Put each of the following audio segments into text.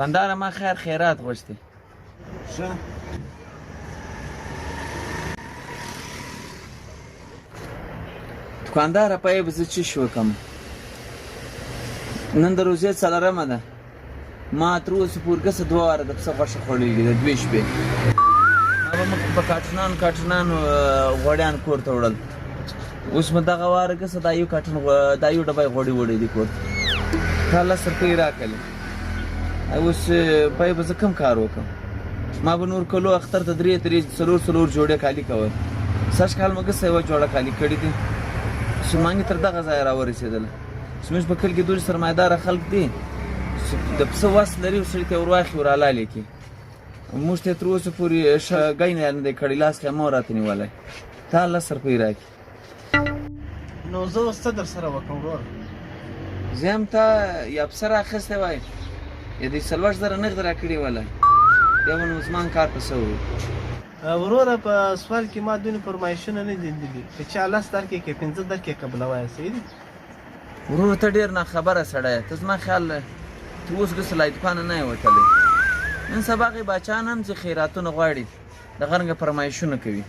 دوکانداره ما خیر خیرات غوښتي. ښه. دوکانداره پای به زه چی شي وکم؟ نن د روزې څلورمه ده. ما تر اوسه پورې ګسه دوه واره د پسه غوښه خوړلې ده، دوې شپې. ما به مخکې په کاټنانو کاټنانو غوړیان کور ته وړل. اوس مو دغه واره ګسه دا یو کاټن دا یو ډبی غوړي وړي دي کور ته. تا لس روپۍ راکړلې. اوس پای به زه کوم کار وکړم؟ ما به نور کلو اختر ته درې درې څلور څلور جوړې کالي کول. سږ کال مو ګسه یوه جوړه کالي کړي دي. مسلماني تر دغه ځایه راورسېدله. زموږ په کلي کې دومره سرمایهداره خلک دي چې د پسه وس لري او سړي ته یې ورواخلي ورحلال یې کړي. موږ ته یې تر اوسه پورې ښه ګی نه دی کړی، لاس خو یې مه راته نیولی. تا لس روپۍ راکړي. نو زه اوس څه درسره وکړم وروره؟ زه هم تا یا پسه راخیستی وای یا د 40,000 نغد راکړي ولی، بیا به نو زما هم کار په سوی. وروره په سوال کې ما دونې فرمایشونه نه دي لیدلي، که چا لس درکړي که پنځه درکړي قبلوه یې، صحیح دي؟ وروره ته ډېر ناخبره سړی یې، ته زما خیال ته اوس ګسه لا دوکانه نه یې وتلی. نن سبا هغې باچاان هم ځي خیراتونه غواړي، دغه رنګه فرمایشونه کوي.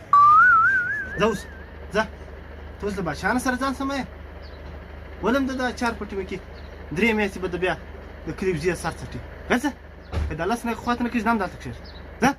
ځه اوس ځه، ته اوس له باچانو سره ځان سموې؟ ولم د دا چار پټي وکي درې میاشتې به د بیا د کلي وزې سر څټي. ځه که دا لس نه خواته نه کېږي، دا هم دلته کښېږده. ځه.